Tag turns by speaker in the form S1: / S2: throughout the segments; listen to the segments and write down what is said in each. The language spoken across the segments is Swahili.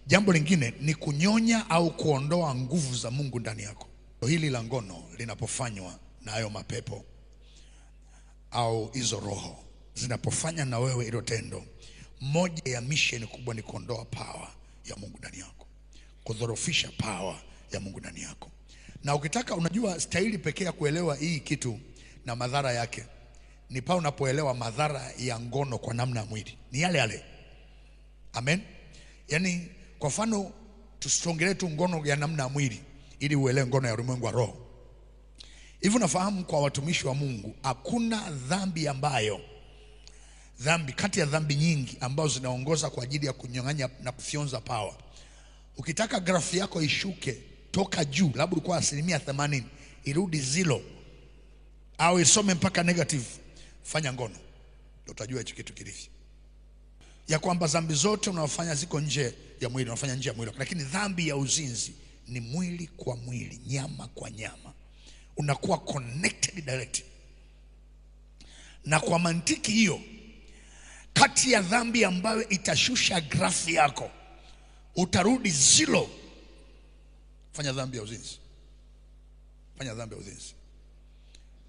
S1: Jambo lingine ni kunyonya au kuondoa nguvu za Mungu ndani yako. Hili la ngono linapofanywa na hayo mapepo au hizo roho zinapofanya na wewe hilo tendo, moja ya mission kubwa ni kuondoa power ya Mungu ndani yako, kudhorofisha power ya Mungu ndani yako. Na ukitaka, unajua staili pekee ya kuelewa hii kitu na madhara yake ni pale unapoelewa madhara ya ngono kwa namna ya mwili ni yale yale. Amen. Yaani kwa mfano tusiongelee tu ngono ya namna ya mwili ili uelewe ngono ya ulimwengu wa roho. Hivi unafahamu kwa watumishi wa Mungu hakuna dhambi ambayo, dhambi kati ya dhambi nyingi ambazo zinaongoza kwa ajili ya kunyang'anya na kufyonza power. Ukitaka grafu yako ishuke toka juu, labda ulikuwa 80% irudi 0 au isome mpaka negative, fanya ngono. Ndio utajua hicho kitu kilivyo. Ya kwamba dhambi zote unafanya ziko nje ya mwili, unafanya nje ya mwili. Lakini dhambi ya uzinzi ni mwili kwa mwili, nyama kwa nyama. Unakuwa connected direct. Na kwa mantiki hiyo, kati ya dhambi ambayo itashusha grafu yako, utarudi 0. Fanya dhambi ya uzinzi. Fanya dhambi ya uzinzi.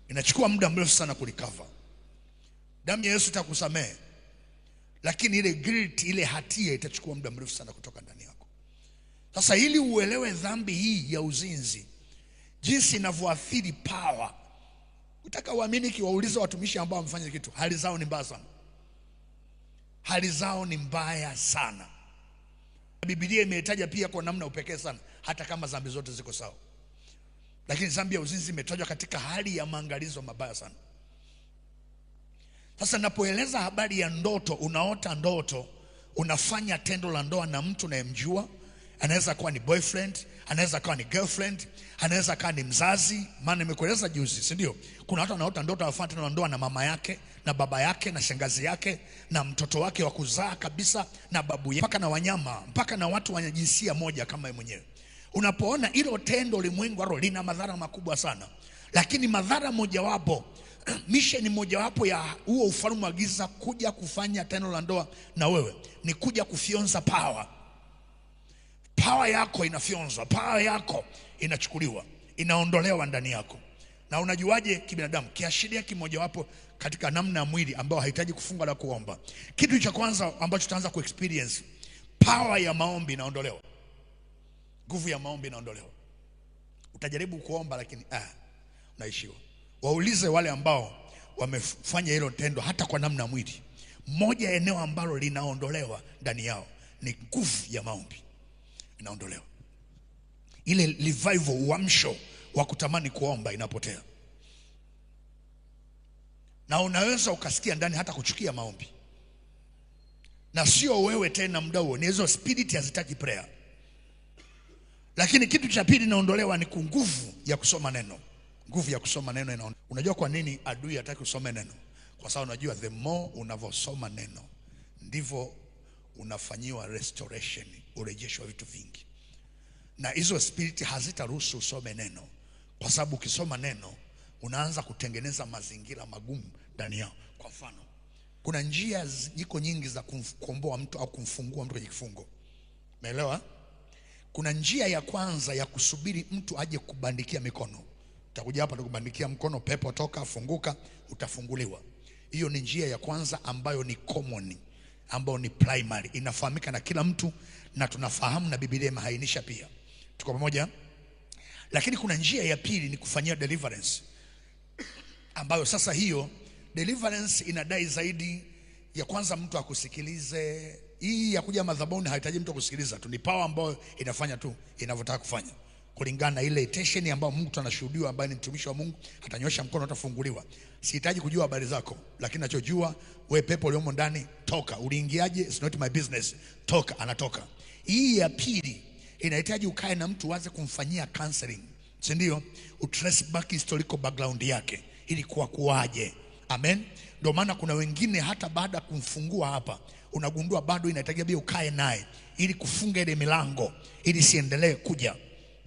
S1: Inachukua muda mrefu sana kulikava. Damu ya Yesu itakusamehe, lakini ile guilt, ile hatia itachukua muda mrefu sana kutoka ndani yako. Sasa ili uelewe dhambi hii ya uzinzi jinsi inavyoathiri power, utaka uamini kiwauliza watumishi ambao wamefanya kitu, hali zao ni mbaya sana. Hali zao ni mbaya sana. Biblia imeitaja pia kwa namna upekee sana, hata kama dhambi zote ziko sawa. Lakini dhambi ya uzinzi imetajwa katika hali ya maangalizo mabaya sana. Sasa ninapoeleza habari ya ndoto, unaota ndoto, unafanya tendo la ndoa na mtu unayemjua, anaweza kuwa ni boyfriend, anaweza kuwa ni girlfriend, anaweza kuwa ni mzazi. Maana nimekueleza juzi, si ndio? Kuna watu wanaota ndoto wanafanya tendo la ndoa na mama yake, na baba yake, na shangazi yake, na mtoto wake wa kuzaa kabisa, na babu yake, mpaka na wanyama, mpaka na watu wa jinsia moja kama yeye mwenyewe. Unapoona hilo tendo ulimwengu wa roho lina madhara makubwa sana. Lakini madhara mojawapo, mission mojawapo ya huo ufalme wa giza kuja kufanya tendo la ndoa na wewe ni kuja kufyonza power. Power yako inafyonzwa, power yako inachukuliwa, inaondolewa ndani yako. Na unajuaje kibinadamu? Kiashiria kimojawapo katika namna ya mwili ambao haihitaji kufunga la kuomba. Kitu cha kwanza ambacho tutaanza kuexperience, power ya maombi inaondolewa. Nguvu ya maombi inaondolewa. Utajaribu kuomba lakini unaishiwa. Waulize wale ambao wamefanya hilo tendo hata kwa namna mwili. Moja eneo ambalo linaondolewa ndani yao ni nguvu ya maombi. Inaondolewa. Ile revival, uamsho wa kutamani kuomba inapotea. Na unaweza ukasikia ndani hata kuchukia maombi. Na sio wewe tena muda huo, ni hizo spirit hazitaki prayer. Lakini kitu cha pili inaondolewa ni nguvu ya kusoma neno. Nguvu ya kusoma neno inaondolewa. Unajua kwa nini adui hataki usome neno? Kwa sababu unajua the more unavosoma neno ndivyo unafanyiwa restoration, urejeshwa vitu vingi. Na hizo spirit hazitaruhusu usome neno, kwa sababu ukisoma neno unaanza kutengeneza mazingira magumu ndani yao. Kwa mfano, kuna njia ziko nyingi za kumkomboa mtu au kumfungua mtu kwenye kifungo. Umeelewa? Kuna njia ya kwanza ya kusubiri mtu aje kubandikia mikono. Utakuja hapa tukubandikia mkono, pepo toka, funguka, utafunguliwa. Hiyo ni njia ya kwanza ambayo ni common, ambayo ni primary, inafahamika na kila mtu na tunafahamu na Biblia imehainisha pia. Tuko pamoja? Lakini kuna njia ya pili ni kufanyia deliverance, ambayo sasa hiyo deliverance inadai zaidi ya kwanza mtu akusikilize. Hii ya kuja madhabahuni haihitaji mtu kusikiliza tu, ni power ambayo inafanya tu inavyotaka kufanya kulingana na ile tension ambayo mtu anashuhudiwa, ambaye ni mtumishi wa Mungu, atanyosha mkono atafunguliwa. Sihitaji kujua habari zako, lakini nachojua wewe pepo uliomo ndani toka. Uliingiaje? It's not my business. Toka, anatoka. Hii ya pili inahitaji ukae na mtu uanze kumfanyia counseling, si ndio? Utrace back historical background yake ili kuwa kuaje. Amen. Ndio maana kuna wengine hata baada kumfungua hapa unagundua bado inahitaji pia ukae naye ili kufunga ile milango ili siendelee kuja.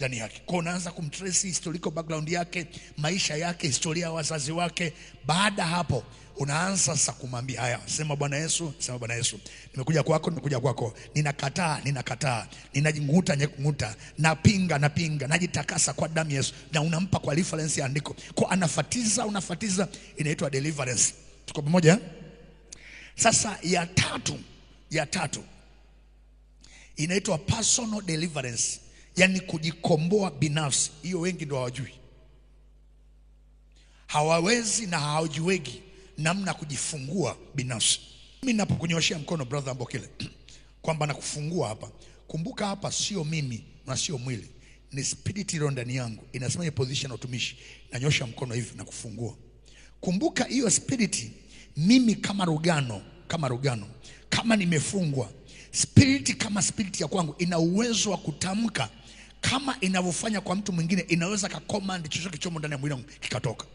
S1: ndani yake. Kwa unaanza kumtrace historical background yake, maisha yake, historia ya wazazi wake. Baada hapo unaanza sasa kumwambia, haya, sema Bwana Yesu, sema Bwana Yesu, nimekuja kwako, nimekuja kwako, ninakataa, ninakataa, ninajinguta, nyekunguta, napinga, napinga, najitakasa kwa damu ya Yesu. Na unampa kwa reference ya andiko. Kwa anafatiza, unafatiza, inaitwa deliverance. Tuko pamoja? Sasa ya tatu inaitwa personal deliverance, yani kujikomboa binafsi. Hiyo wengi ndio hawajui. Hawawezi na hawajuegi namna kujifungua binafsi. Mimi ninapokunyoshia mkono brother Ambokile kwamba nakufungua hapa, kumbuka hapa sio mimi na sio mwili, ni spirit iliyo ndani yangu inasema hiyo position ya utumishi. Nanyosha mkono hivi na kufungua. Kumbuka hiyo spirit, mimi kama Rugano, kama nimefungwa, spirit kama spirit ya kwangu ina uwezo wa kutamka kama inavyofanya kwa mtu mwingine, inaweza ka command chochote kichomo ndani ya mwili wangu kikatoka.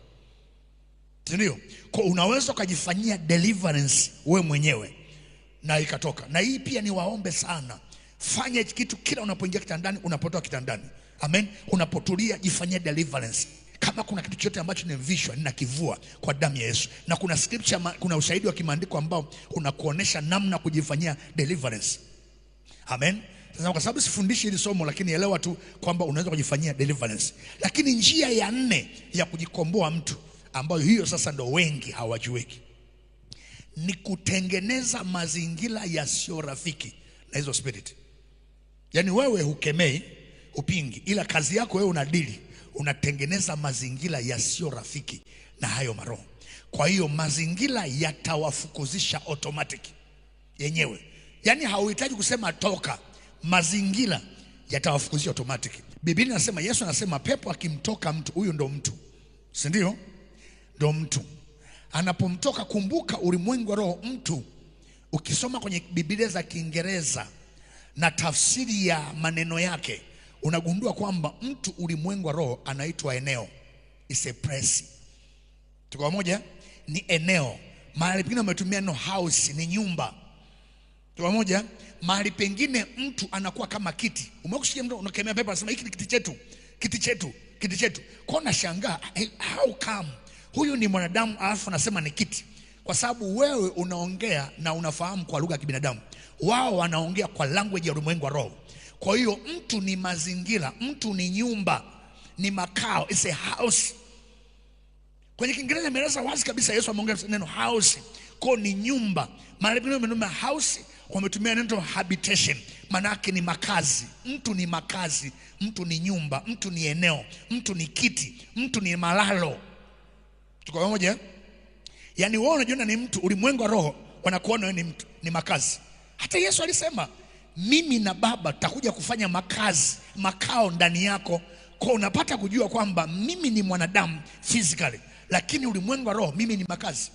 S1: Ndio? Kwa unaweza ukajifanyia deliverance wewe mwenyewe na ikatoka. Na hii pia ni waombe sana, fanya kitu kila unapoingia kitandani, unapotoka kitandani. Amen. Unapotulia jifanyie deliverance. Kama kuna kitu chochote ambacho nimevishwa, ninakivua kwa damu ya Yesu. Na kuna scripture, kuna ushahidi wa kimaandiko ambao unakuonesha namna kujifanyia deliverance. Amen. Sasa kwa sababu sifundishi hili somo, lakini elewa tu kwamba unaweza kujifanyia deliverance. Lakini njia ya nne ya kujikomboa mtu, ambayo hiyo sasa ndo wengi hawajueki, ni kutengeneza mazingira yasiyo rafiki na hizo spirit. Yani wewe hukemei, hupingi, ila kazi yako wewe unadili, unatengeneza mazingira yasiyo rafiki na hayo maroho. Kwa hiyo mazingira yatawafukuzisha automatic yenyewe. Yani hauhitaji kusema toka, mazingira yatawafukuzisha automatic. Biblia inasema, Yesu anasema pepo akimtoka mtu, huyu ndo mtu, si ndio? Ndo mtu. Anapomtoka, kumbuka ulimwengu wa roho mtu, ukisoma kwenye Biblia za Kiingereza na tafsiri ya maneno yake, unagundua kwamba mtu ulimwengu wa roho anaitwa eneo. It's a place. Tuko pamoja? Ni eneo. Mahali pengine wametumia neno house, ni nyumba. Tuko pamoja? Mahali pengine mtu anakuwa kama kiti. Umewahi mtu unakemea pepo anasema hiki ni kiti chetu, kiti chetu, kiti chetu. Kwa nashangaa, how come huyu ni mwanadamu alafu anasema ni kiti? Kwa sababu wewe unaongea na unafahamu kwa lugha ya kibinadamu, wao wanaongea kwa language ya ulimwengu wa roho. Kwa hiyo mtu ni mazingira, mtu ni nyumba, ni makao, it's a house. Kwenye Kiingereza imeeleza wazi kabisa, Yesu ameongea neno house, kwa ni nyumba. Mahali pengine wametumia house, wametumia neno habitation, maana yake ni makazi. Mtu ni makazi, mtu ni nyumba, mtu ni eneo, mtu ni kiti, mtu ni malalo. Tuko pamoja? Yaani wewe unajiona ni mtu, ulimwengu wa roho wanakuona wewe ni mtu, ni makazi. Hata Yesu alisema mimi na Baba tutakuja kufanya makazi, makao ndani yako. Kwa unapata kujua kwamba mimi ni mwanadamu physically, lakini ulimwengu wa roho mimi ni makazi.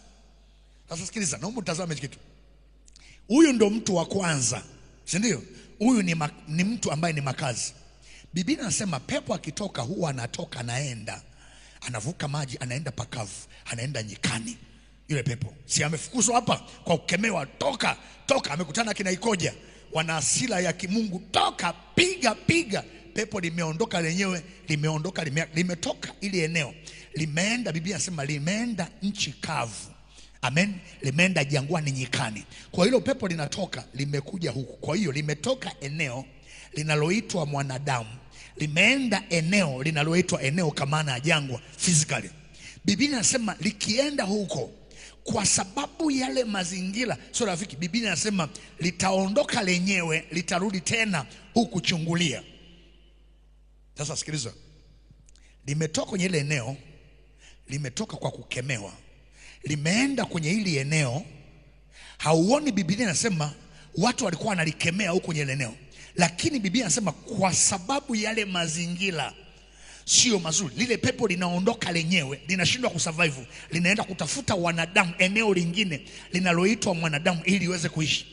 S1: Sasa sikiliza, naomba utazame kitu. Huyu ndo mtu wa kwanza, si ndio? Huyu ni mtu ambaye ni makazi. Biblia inasema pepo akitoka huwa anatoka anaenda, anavuka maji, anaenda pakavu, anaenda nyikani. Yule pepo si amefukuzwa hapa kwa kukemewa, toka toka, amekutana kina Ikoja, wana hasira ya kimungu, toka, piga piga. Pepo limeondoka lenyewe, limeondoka, limetoka ili eneo, limeenda, Biblia inasema limeenda nchi kavu. Amen, limeenda jangwani, nyikani. Kwa hilo pepo linatoka, limekuja huku. Kwa hiyo limetoka eneo linaloitwa mwanadamu, limeenda eneo linaloitwa eneo kama na jangwa physically. Biblia inasema likienda huko, kwa sababu yale mazingira sio rafiki, Biblia inasema litaondoka lenyewe, litarudi tena huku chungulia. Sasa sikiliza, limetoka kwenye ile eneo, limetoka kwa kukemewa, limeenda kwenye hili eneo. Hauoni Biblia inasema watu walikuwa wanalikemea huko kwenye ile eneo, lakini Biblia inasema kwa sababu yale mazingira sio mazuri, lile pepo linaondoka lenyewe, linashindwa kusurvive, linaenda kutafuta wanadamu eneo lingine linaloitwa mwanadamu ili iweze kuishi.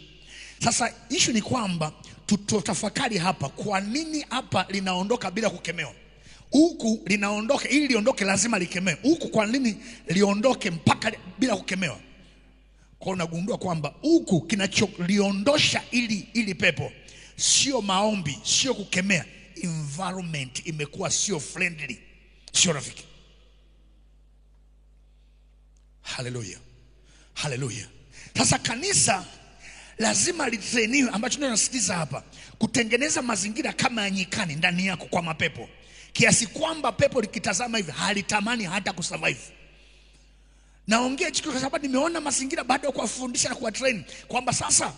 S1: Sasa issue ni kwamba tutafakari hapa, kwa nini hapa linaondoka bila kukemewa? Huku linaondoka, ili liondoke lazima likemewe. Huku kwa nini liondoke mpaka bila kukemewa? Kwa unagundua kwamba huku kinacholiondosha ili pepo sio maombi, sio kukemea, Environment imekuwa sio friendly, sio rafiki. Haleluya, haleluya. Sasa kanisa lazima litrainiwe, ambacho ndio nasisitiza hapa, kutengeneza mazingira kama ya nyikani ndani yako kwa mapepo, kiasi kwamba pepo likitazama hivi halitamani hata kusurvive. Naongea hichi kwa sababu nimeona mazingira baada ya kuwafundisha na kuwatrain kwamba sasa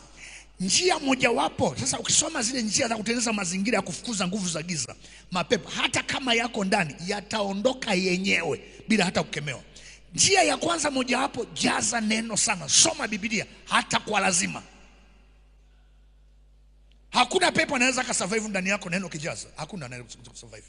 S1: njia mojawapo, sasa ukisoma zile njia za kutengeneza mazingira ya kufukuza nguvu za giza, mapepo hata kama yako ndani yataondoka yenyewe bila hata kukemewa. Njia ya kwanza mojawapo, jaza neno sana, soma Biblia hata kwa lazima. Hakuna pepo anaweza kusurvive ndani yako neno kijaza. Hakuna anaweza kusurvive.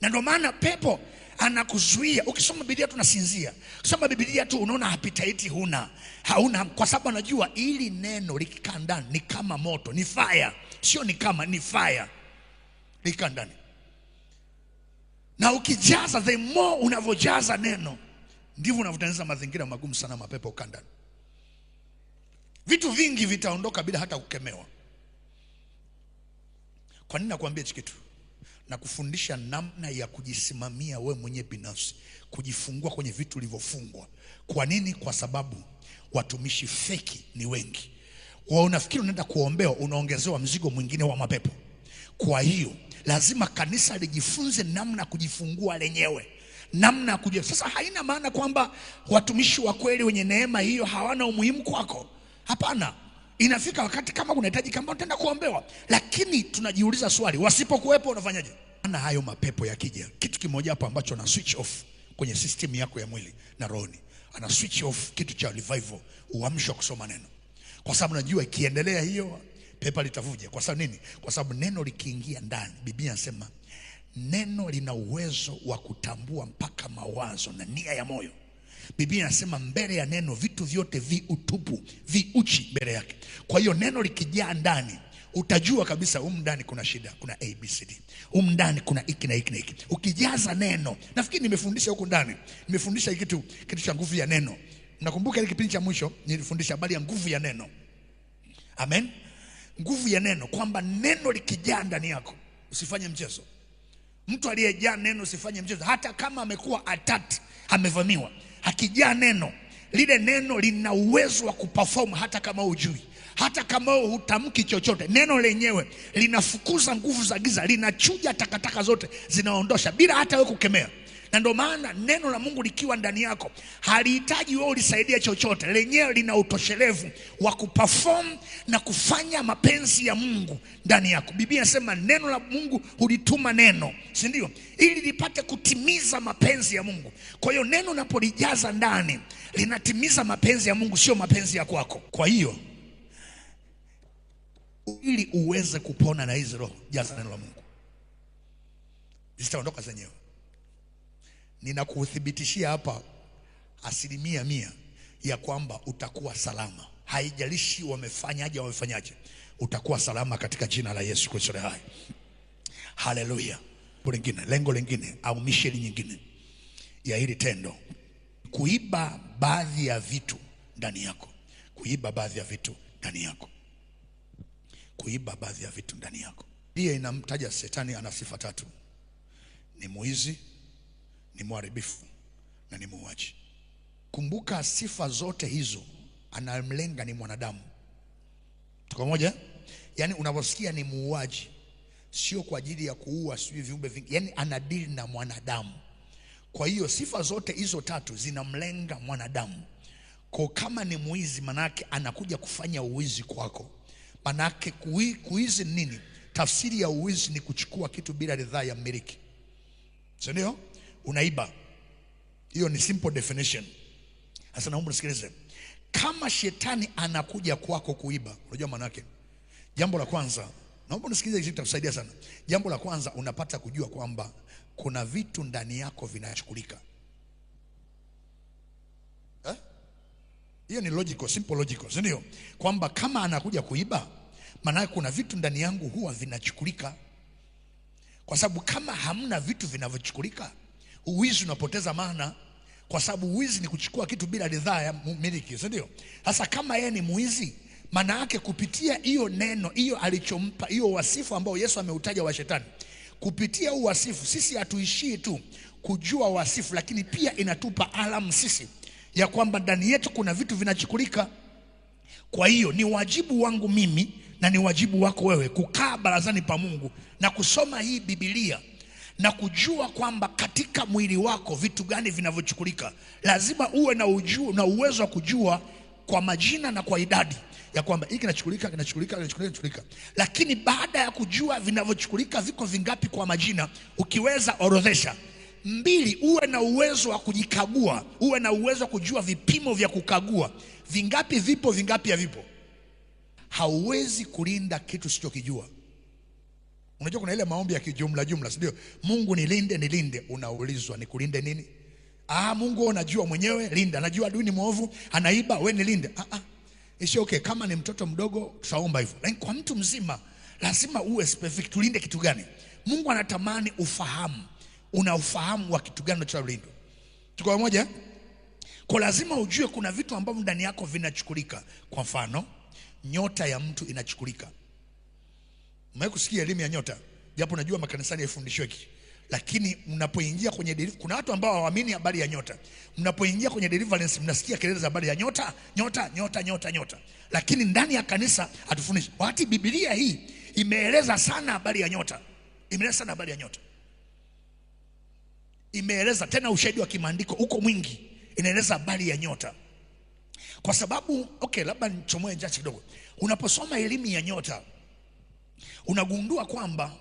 S1: Na ndio maana pepo anakuzuia. Ukisoma Biblia tu unasinzia. Ukisoma Biblia tu unaona appetite huna. Hauna, kwa sababu anajua ili neno likikaa ndani ni kama moto, ni fire. Sio ni kama, ni fire. Likikaa ndani. Na ukijaza, the more unavyojaza neno, ndivyo unavyotengeneza mazingira magumu sana mapepo kukaa ndani. Vitu vingi vitaondoka bila hata kukemewa. Kwa nini nakuambia hichi kitu? Na kufundisha namna ya kujisimamia we mwenyewe binafsi, kujifungua kwenye vitu ulivyofungwa. Kwa nini? Kwa sababu watumishi feki ni wengi. Wao unafikiri unaenda kuombewa, unaongezewa mzigo mwingine wa mapepo. Kwa hiyo lazima kanisa lijifunze namna kujifungua lenyewe, namna kujua. Sasa haina maana kwamba watumishi wa kweli wenye neema hiyo hawana umuhimu kwako. Hapana. Inafika wakati kama unahitaji kama utaenda kuombewa, lakini tunajiuliza swali, wasipokuwepo unafanyaje? Na hayo mapepo yakija, kitu kimoja hapo ambacho na switch off kwenye system yako ya mwili na rohoni, ana switch off kitu cha revival, uamsho kusoma neno. Kwa sababu najua ikiendelea hiyo pepa litavuja. Kwa sababu nini? Kwa sababu neno likiingia ndani, Biblia inasema neno lina uwezo wa kutambua mpaka mawazo na nia ya moyo. Biblia inasema mbele ya neno vitu vyote vi utupu, vi uchi mbele yake. Kwa hiyo neno likijaa ndani, utajua kabisa humu ndani kuna shida, kuna ABCD. Humu ndani kuna hiki na hiki na hiki. Ukijaza neno, nafikiri nimefundisha huku ndani, nimefundisha kitu cha nguvu ya neno. Nakumbuka ile kipindi cha mwisho nilifundisha habari ya nguvu ya neno. Amen. Nguvu ya neno, kwamba neno likijaa ndani yako, usifanye mchezo. Mtu aliyejaa neno usifanye mchezo, hata kama amekuwa attacked, amevamiwa. Akijaa neno, lile neno lina uwezo wa kuperform hata kama hujui, hata kama hutamki chochote. Neno lenyewe linafukuza nguvu za giza, linachuja takataka zote, zinaondosha bila hata wewe kukemea. Na ndio maana neno la Mungu likiwa ndani yako halihitaji wewe ulisaidie chochote, lenyewe lina utoshelevu wa kuperform na kufanya mapenzi ya Mungu ndani yako. Biblia inasema neno la Mungu hulituma neno, si ndio? Ili lipate kutimiza mapenzi ya Mungu. Kwa hiyo neno unapolijaza ndani linatimiza mapenzi ya Mungu, sio mapenzi ya kwako. Kwa hiyo ili uweze kupona na hizo roho, jaza neno la Mungu, zitaondoka zenyewe. Ninakuthibitishia hapa 100% ya kwamba utakuwa salama. Haijalishi wamefanyaje wamefanyaje, utakuwa salama katika jina la Yesu Kristo hai. Haleluya. Lingine, lengo lingine au misheni nyingine ya hili tendo, kuiba baadhi ya vitu ndani yako. Kuiba baadhi ya vitu ndani yako. Kuiba baadhi ya vitu ndani yako. Biblia inamtaja Shetani ana sifa tatu: ni mwizi, ni mharibifu na ni muuaji. Kumbuka sifa zote hizo anamlenga ni mwanadamu. Tuko moja? Yaani unaposikia ni muuaji, sio kwa ajili ya kuua sio viumbe vingi, yaani anadili na mwanadamu. Kwa hiyo sifa zote hizo tatu zinamlenga mwanadamu. Kwa kama ni mwizi, manake anakuja kufanya uwizi kwako. Manake kuizi nini? Tafsiri ya uwizi ni kuchukua kitu bila ridhaa ya mmiliki, si ndio? Unaiba. Hiyo ni simple definition. Sasa naomba nisikilize. Kama shetani anakuja kwako kuiba, unajua maana yake? Jambo la kwanza, naomba nisikilize, hizi itakusaidia sana. Jambo la kwanza, unapata kujua kwamba kuna vitu ndani yako vinachukulika. Hiyo ni logical, simple logical, si ndio? Kwamba kama anakuja kuiba, maana yake kuna vitu ndani yangu huwa vinachukulika. Kwa sababu kama hamna vitu vinavyochukulika, uwizi unapoteza maana. Kwa sababu uwizi ni kuchukua kitu bila ridhaa ya mmiliki, si ndio? Sasa kama yeye ni mwizi, Maana yake kupitia hiyo neno, hiyo alichompa, hiyo wasifu ambao Yesu ameutaja wa shetani, kupitia huu wasifu sisi hatuishii tu kujua wasifu, lakini pia inatupa alamu sisi ya kwamba ndani yetu kuna vitu vinachukulika. Kwa hiyo ni wajibu wangu mimi na ni wajibu wako wewe kukaa barazani pa Mungu na kusoma hii Biblia na kujua kwamba katika mwili wako vitu gani vinavyochukulika. Lazima uwe na na uwezo wa kujua kwa majina na kwa idadi ya kwamba hiki kinachukulika, kinachukulika, kinachukulika, kinachukulika. Lakini baada ya kujua vinavyochukulika viko vingapi kwa majina, ukiweza orodhesha. 2, uwe na uwezo wa kujikagua, uwe na uwezo wa kujua vipimo vya kukagua vingapi vipo, vingapi havipo. Hauwezi kulinda kitu usichokijua. Unajua kuna ile maombi ya kijumla jumla, si ndio? Mungu nilinde, nilinde. Unaulizwa nikulinde nini? Ah, Mungu wewe unajua mwenyewe, linda. Najua adui ni mwovu, anaiba, wewe nilinde. Ah ah. It's okay, kama ni mtoto mdogo tutaomba hivyo. Lakini kwa mtu mzima lazima uwe specific, tulinde kitu gani? Mungu anatamani ufahamu. Una ufahamu wa kitu gani unacholindwa. Tuko pamoja? Kwa lazima ujue kuna vitu ambavyo ndani yako vinachukulika. Kwa mfano, nyota ya mtu inachukulika. Mmewahi kusikia elimu ya nyota? Japo najua makanisani haifundishwi, lakini mnapoingia kwenye deliverance, kuna watu ambao hawaamini habari ya nyota. Mnapoingia kwenye deliverance mnasikia kelele za habari ya nyota, nyota, nyota, nyota, nyota. Lakini ndani ya kanisa hatufundishi. Wakati Biblia hii imeeleza sana habari ya nyota. Imeeleza sana habari ya nyota. Imeeleza tena ushahidi wa kimaandiko uko mwingi. Inaeleza habari ya nyota. Kwa sababu okay, labda nichomoe njachi kidogo. Unaposoma elimu ya nyota unagundua kwamba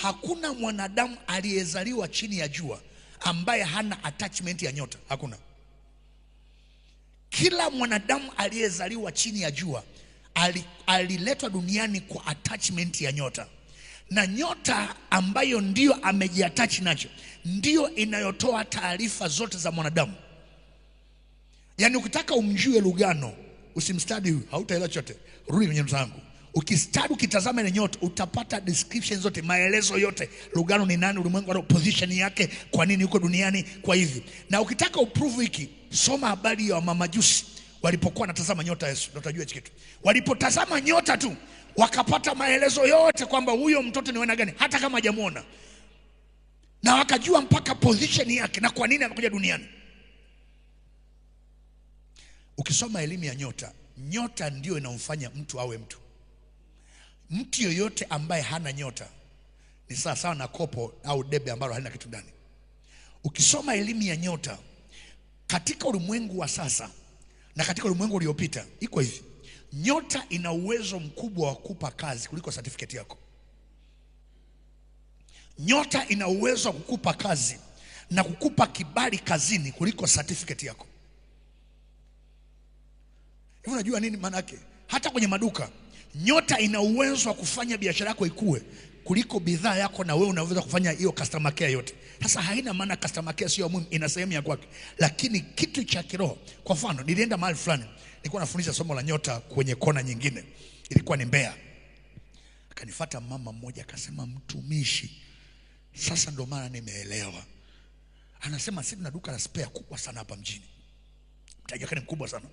S1: hakuna mwanadamu aliyezaliwa chini ya jua ambaye hana attachment ya nyota. Hakuna. Kila mwanadamu aliyezaliwa chini ya jua aliletwa duniani kwa attachment ya nyota. Na nyota ambayo ndio amejiattach nacho ndio inayotoa taarifa zote za mwanadamu. Yaani ukitaka umjue Lugano, usimstudy huyu, hautaelewa chochote. Rudi kwenye mzangu. Ukistadi, ukitazama ile nyota utapata description zote, maelezo yote. Lugano ni nani, ulimwengu wa position yake, kwa nini yuko duniani, kwa hivi. Na ukitaka uprove hiki, soma habari ya mamajusi walipokuwa wanatazama nyota ya Yesu, ndio utajua hichi kitu. Walipotazama nyota tu wakapata maelezo yote kwamba huyo mtoto ni wa aina gani, hata kama hajamuona. Na wakajua mpaka position yake na kwa nini amekuja duniani. Ukisoma elimu ya nyota, nyota ndio inamfanya mtu awe mtu. Mtu yoyote ambaye hana nyota ni sawa sawa na kopo au debe ambalo halina kitu ndani. Ukisoma elimu ya nyota katika ulimwengu wa sasa na katika ulimwengu uliopita, iko hivi. Nyota ina uwezo mkubwa wa kukupa kazi kuliko certificate yako. Nyota ina uwezo wa kukupa kazi na kukupa kibali kazini kuliko certificate yako. Hivi unajua nini maana yake? Hata kwenye maduka, nyota ina uwezo wa kufanya biashara yako ikue kuliko bidhaa yako, na wewe unaweza kufanya hiyo customer care yote. Sasa haina maana customer care sio muhimu, ina sehemu ya kwake. Lakini kitu cha kiroho, kwa mfano, nilienda mahali fulani, nilikuwa nafundisha somo la nyota kwenye kona nyingine. Ilikuwa ni Mbeya. Akanifuata mama mmoja akasema, mtumishi, sasa ndo maana nimeelewa. Anasema sisi tuna duka la spare kubwa sana hapa mjini. Mtaji wake ni mkubwa sana.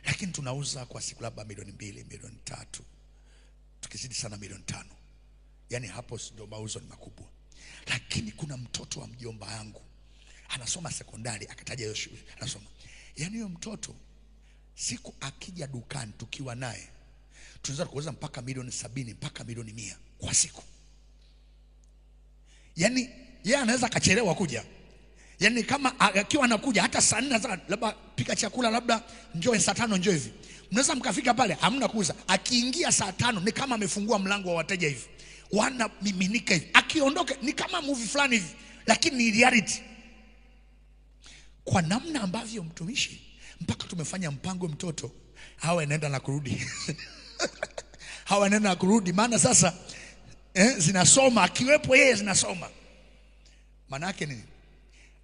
S1: Lakini tunauza kwa siku labda milioni 2, milioni 3. Tukizidi sana milioni 5. Yaani hapo ndio mauzo ni makubwa. Lakini kuna mtoto wa mjomba yangu anasoma sekondari, akataja hiyo shule anasoma. Yaani huyo mtoto siku akija dukani tukiwa naye tunaweza kuuza mpaka milioni 70 mpaka milioni 100 kwa siku. Yaani yeye anaweza akachelewa kuja. Yaani kama akiwa anakuja hata saa 4 labda pika chakula labda njoo saa 5 njoo hivi. Mnaweza mkafika pale hamna kuuza. Akiingia saa 5 ni kama amefungua mlango wa wateja hivi. Wanamiminika hivi. Akiondoka ni kama movie fulani hivi, lakini ni reality. Kwa namna ambavyo mtumishi mpaka tumefanya mpango mtoto hawa inaenda na kurudi. Hawa inaenda na kurudi, maana sasa zinasoma, akiwepo yeye zinasoma. Maana yake nini?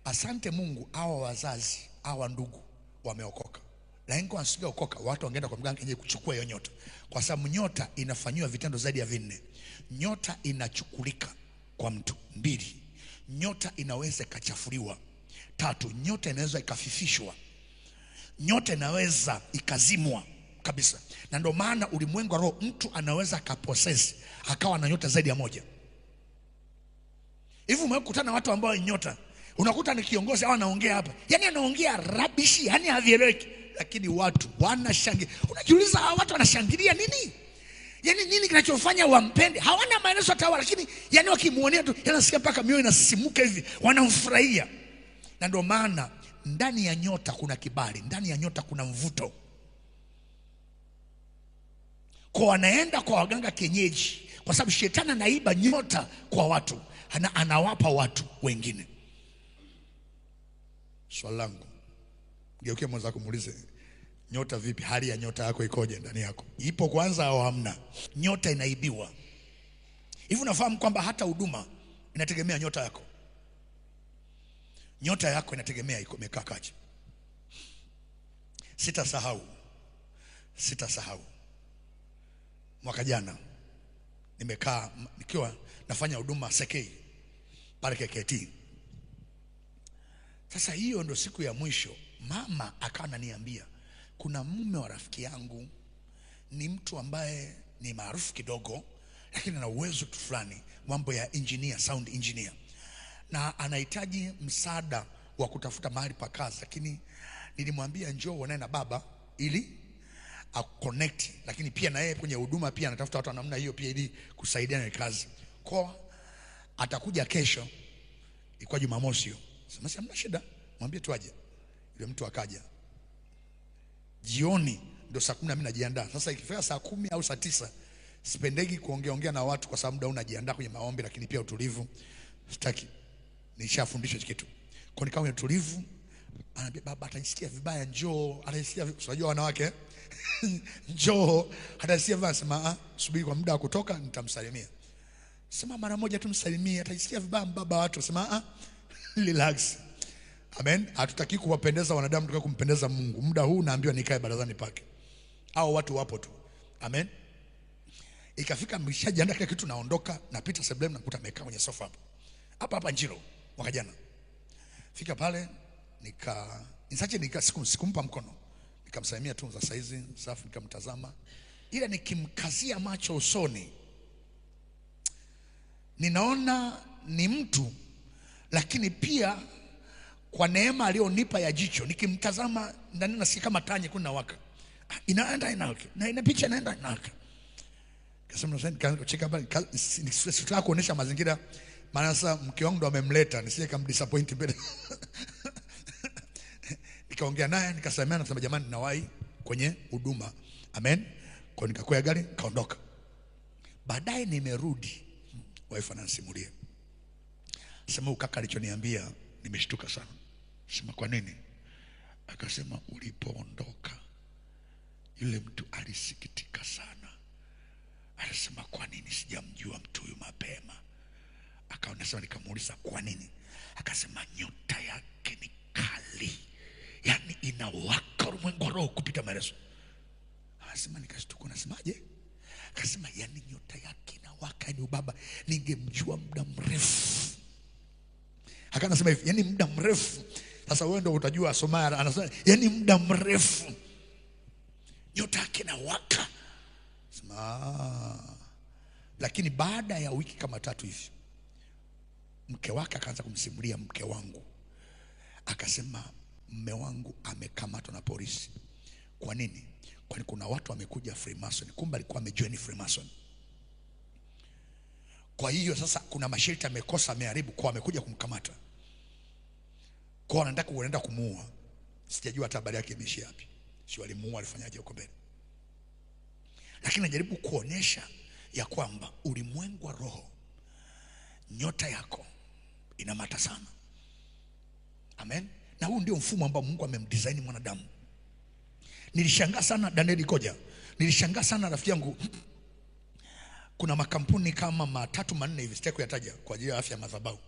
S1: Asante Mungu hawa wazazi, hawa ndugu wameokoka. Lakini kwa wasingeokoka watu wangeenda kwa mganga yeye kuchukua hiyo nyota. Kwa sababu nyota inafanywa vitendo zaidi ya 4. Nyota inachukulika kwa mtu. 2, nyota inaweza ikachafuliwa. 3, nyota inaweza ikafifishwa. Nyota inaweza ikazimwa. kabisa. Na ndio maana ulimwengu wa roho mtu anaweza akapossess akawa na nyota zaidi ya moja. Hivi umekutana na watu ambao nyota, unakuta ni kiongozi au anaongea hapa, yani anaongea rubbish, yani havieleweki, lakini watu wanashangilia. Unajiuliza hawa watu wanashangilia nini? Yani nini kinachofanya wampende? Hawana maelezo hata, lakini yani wakimuonea tu yanasikia mpaka mioyo inasisimuka hivi, wanamfurahia. Na ndio maana ndani ya nyota kuna kibali, ndani ya nyota kuna mvuto. Kwa wanaenda kwa waganga kienyeji, kwa sababu shetani anaiba nyota kwa watu, anawapa watu wengine. Swali langu, geukia mwenzako muulize, nyota vipi? Hali ya nyota yako ikoje ndani yako? Ipo kwanza au hamna? Nyota inaibiwa. Hivi unafahamu kwamba hata huduma inategemea nyota yako? Nyota yako inategemea iko imekaa kaje. Sitasahau. Mwaka jana nimekaa nikiwa nafanya huduma Sekei pale KKT. Sasa hiyo ndo siku ya mwisho, mama akawa ananiambia kuna mume wa rafiki yangu ni mtu ambaye ni maarufu kidogo, lakini ana uwezo tu fulani, mambo ya engineer, sound engineer, na anahitaji msaada wa kutafuta mahali pa kazi, lakini nilimwambia njoo uonane na baba ili aconnect, lakini pia na yeye kwenye huduma pia anatafuta watu wa namna hiyo pia ili kusaidiana na kazi. Kwa atakuja kesho, ilikuwa Jumamosi hiyo. Sema si hamna shida, mwambie tu aje. Yule mtu akaja. Jioni ndio saa 10 mimi najiandaa. Sasa ikifika saa 10 au saa 9 sipendegi kuongea ongea na watu kwa sababu muda unajiandaa kwenye maombi, lakini pia utulivu. Sitaki. Nishafundishwa kitu. Kwa nikawa utulivu, anambia baba atajisikia vibaya, njoo, atajisikia vibaya. Unajua wanawake njoo, atajisikia vibaya. Sema subiri kwa muda wa kutoka nitamsalimia. Sema mara moja tu msalimie, atajisikia vibaya baba watu. Sema relax. Amen. Hatutaki kuwapendeza wanadamu, tunataka kumpendeza Mungu. Muda huu naambiwa nikae barazani pake. Hao watu wapo tu. Amen. Ikafika mshajiandaa kila kitu, naondoka, napita sebuleni nakuta amekaa kwenye sofa hapo. Hapa hapa Njiro mwaka jana. Fika pale sikumpa mkono. Nikamsalimia tu za saizi, safi, nikamtazama. Ila nikimkazia macho usoni ninaona ni mtu, lakini pia kwa neema aliyonipa ya jicho nikimtazama ndani nasikia kama taa nyekundu inawaka. Inaenda inawaka. Na ina picha inaenda inawaka. Kasema nikacheka pale, sitaka kuonesha mazingira, maana sasa mke wangu ndo amemleta, nisije kumdisappoint mbele. Nikaongea naye, nikasameana, nikasema jamani nawahi kwenye huduma. Amen. Kwa nikakwea gari, nikaondoka. Baadaye nimerudi, wife ananisimulia. Sema huyu kaka alichoniambia nimeshtuka sana. Sema kwa nini? Akasema ulipoondoka yule mtu alisikitika sana. Alisema kwa nini sijamjua mtu huyu mapema? Akaona, nikamuuliza kwa nini? Akasema nyota yake ni kali, yani inawaka ulimwengu wa roho kupita maelezo. Akasema nikashtuka, nasemaje? Akasema yani nyota yake inawaka, ni ubaba, ningemjua muda mrefu. Akasema hivi, yani muda mrefu. Sasa wewe ndio utajua Somara, anasema yani muda mrefu nyota yake inawaka. Sema lakini baada ya wiki kama 3 hivi mke wake akaanza kumsimulia mke wangu. Akasema mume wangu amekamatwa na polisi. Kwa nini? Kwani kuna watu wamekuja Freemason. Kumbe alikuwa amejoin Freemason. Kwa hiyo sasa kuna masharti amekosa, ameharibu, kwa amekuja kumkamata. Kwa anataka kuenda kumuua. Sijajua hata habari yake imeishia wapi. Si walimuua, alifanyaje huko mbele. Lakini najaribu kuonyesha ya kwamba ulimwengu wa roho nyota yako inamata sana. Amen. Na huu ndio mfumo ambao Mungu amemdesign mwanadamu. Nilishangaa sana Daniel Koja. Nilishangaa sana rafiki yangu. Kuna makampuni kama 3 4 hivi, sitaki kuyataja kwa ajili ya afya ya madhabahu.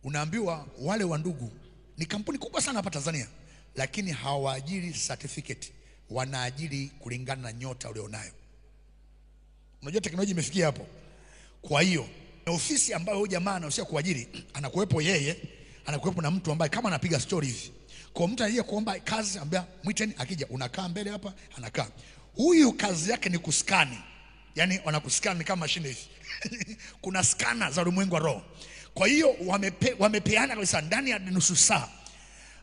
S1: Unaambiwa wale wa ndugu ni kampuni kubwa sana hapa Tanzania, lakini hawaajiri certificate, wanaajiri kulingana na nyota ulionayo. Unajua teknolojia imefikia hapo. Kwa hiyo na ofisi ambayo huyu jamaa anahusika kuajiri, anakuwepo yeye, anakuwepo na mtu ambaye kama anapiga story hivi. Kwa mtu aliye kuomba kazi ambaye mwiteni, akija unakaa mbele hapa, anakaa. Huyu kazi yake ni kuskani, yaani wanakuskani kama mashine hivi. Kuna skana za ulimwengu wa roho. Kwa hiyo wamepeana kabisa ndani ya nusu saa.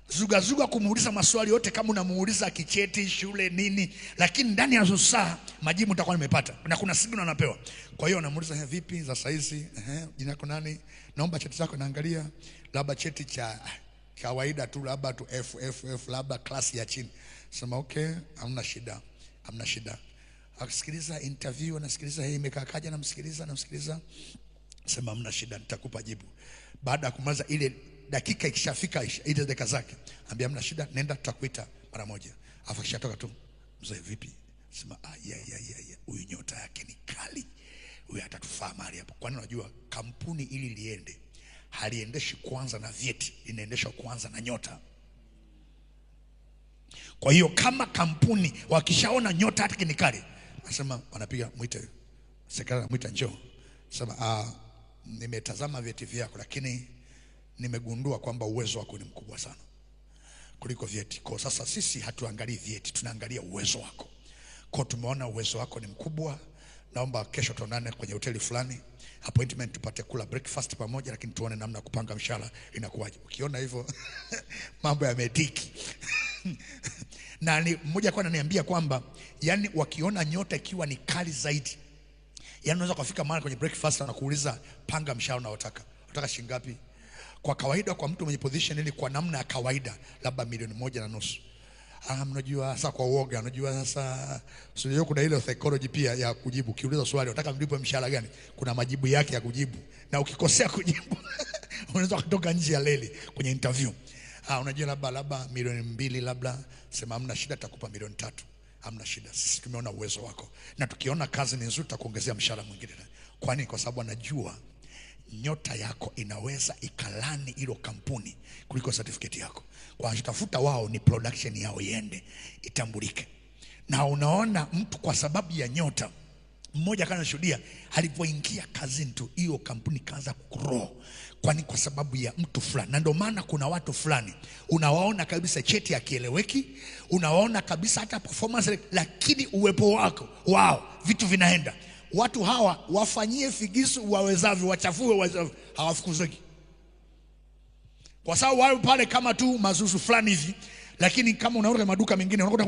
S1: Zugazuga kumuuliza maswali yote, kama unamuuliza kicheti, shule, nini, lakini ndani ya nusu saa majibu nitakuwa nimepata, na kuna signal anapewa. Kwa hiyo anamuuliza vipi za saizi, jina lako nani, naomba cheti chako, naangalia labda cheti cha kawaida tu, labda tu F F F, labda klasi ya chini. Sema okay, hamna shida, hamna shida. Akasikiliza interview, anasikiliza hii imekaa kaja, namsikiliza. Sema hamna shida, nitakupa jibu. Baada ya kumaliza ile dakika ikishafika ile dakika zake, ambia hamna shida, nenda tutakuita mara moja. Afu kishatoka tu, mzee vipi? Sema huyu nyota yake ni kali, huyu atatufaa mahali hapo. Kwani unajua kampuni ili liende haliendeshi kwanza na vyeti, linaendeshwa kwanza na nyota. Kwa hiyo kama kampuni wakishaona nyota yake ni kali, nasema wanapiga mwite sekretari, mwita njoo. Sema nimetazama vyeti vyako, lakini nimegundua kwamba uwezo wako ni mkubwa sana kuliko vyeti. Kwa sasa sisi hatuangalii vyeti, tunaangalia uwezo wako. Kwa tumeona uwezo wako ni mkubwa, naomba kesho tuonane kwenye hoteli fulani, appointment, tupate kula breakfast pamoja, lakini tuone namna kupanga mshahara inakuwaje. Ukiona hivyo mambo yametiki. Na ni mmoja kwa ananiambia kwamba yani wakiona nyota ikiwa ni kali zaidi, yani unaweza kufika mahali kwenye breakfast na kuuliza panga mshahara unaotaka, unataka shilingi ngapi? Kwa kawaida kwa mtu mwenye position ile, kwa namna ya kawaida labda 1.5 milioni. Mnajua sasa kwa uoga, unajua sasa sio, kuna ile psychology pia ya kujibu. Ukiuliza swali unataka mlipo mshahara gani, kuna majibu yake ya kujibu, na ukikosea kujibu unaweza kutoka nje ya leli kwenye interview. Unajua labda 2 milioni, labda sema hamna shida, tutakupa 3 milioni. Hamna shida, sisi tumeona uwezo wako, na tukiona kazi ni nzuri tutakuongezea mshahara mwingine. Kwa nini? Kwa sababu anajua nyota yako inaweza ikalani ilo kampuni kuliko certificate yako. Kwa wanachotafuta wao ni production yao iende itambulike. Na unaona mtu kwa sababu ya nyota, mmoja kana shuhudia alipoingia kazini tu hiyo kampuni kaanza kugrow. Kwani kwa sababu ya mtu fulani. Na ndio maana kuna watu fulani unawaona kabisa cheti hakieleweki, unawaona kabisa hata performance, lakini uwepo wako wao vitu vinaenda. Watu hawa wafanyie figisu wawezavyo, wachafue wawezavyo, hawafukuzeki. Kwa sababu wao pale kama tu mazuzu fulani hivi, lakini kama unaona maduka mengine unakuta